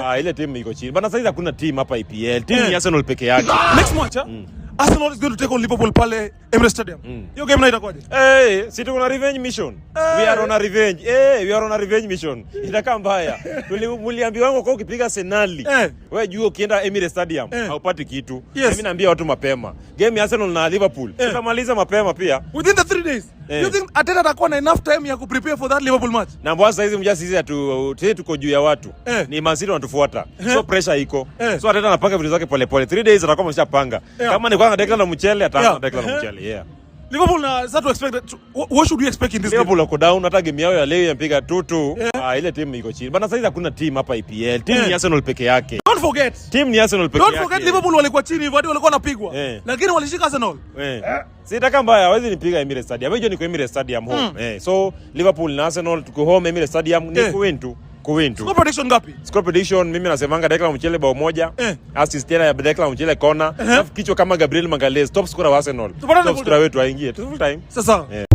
Ah, ile timu iko chini. Bana, saizi hakuna team hapa EPL. Team ni Arsenal peke yake. Next match, Arsenal is going to take on Liverpool pale Emirates Stadium. Hiyo game na itakuwaje? Hey, si tuko na revenge mission. We are on a revenge. Hey, we are on a revenge mission. Itakaa mbaya. Muliambiwa wangu kwa ukipiga Arsenal. Wewe jua ukienda Emirates Stadium haupati kitu. Mimi naambia watu mapema. Game ya Arsenal na Liverpool tutamaliza mapema pia. Within the 3 days. Eh. You think Arteta atakuwa na enough time ya kuprepare for that Liverpool match? Na mbwa saizi mja sisi atu sisi tuko juu ya watu. Ni Man City wanatufuata. So pressure iko. So Arteta anapanga vitu zake pole pole. 3 days atakuwa ameshapanga. Kama ni kwanza Declan na mchele, ataanza Declan na mchele. Yeah. Liverpool na sasa to expect that, what should we expect in this game? Liverpool wako down, hata game yao ya leo yapiga 2-2. Ah, ile timu iko chini. Bana, saizi hakuna team hapa EPL. Team ni Arsenal peke yake. Don't forget. Team ni Arsenal peke Don't yake. forget Liverpool walikuwa chini hivyo hadi walikuwa wanapigwa. Lakini walishika Arsenal. Eh. Sitaka mbaya, hawezi nipiga Emirates Stadium. Wewe niko Emirates Stadium home. Eh. So Liverpool na Arsenal tuko home Emirates Stadium, ni kuwin tu. Kuwin tu. Score prediction ngapi? Score prediction, mimi nasemanga Declan Mchele bao moja. Assist tena ya Declan Mchele kona. Alafu kichwa kama Gabriel Magalhaes, top scorer wa Arsenal. Tupatane Top full scorer wetu aingie. Tu full time. Sasa. Eh.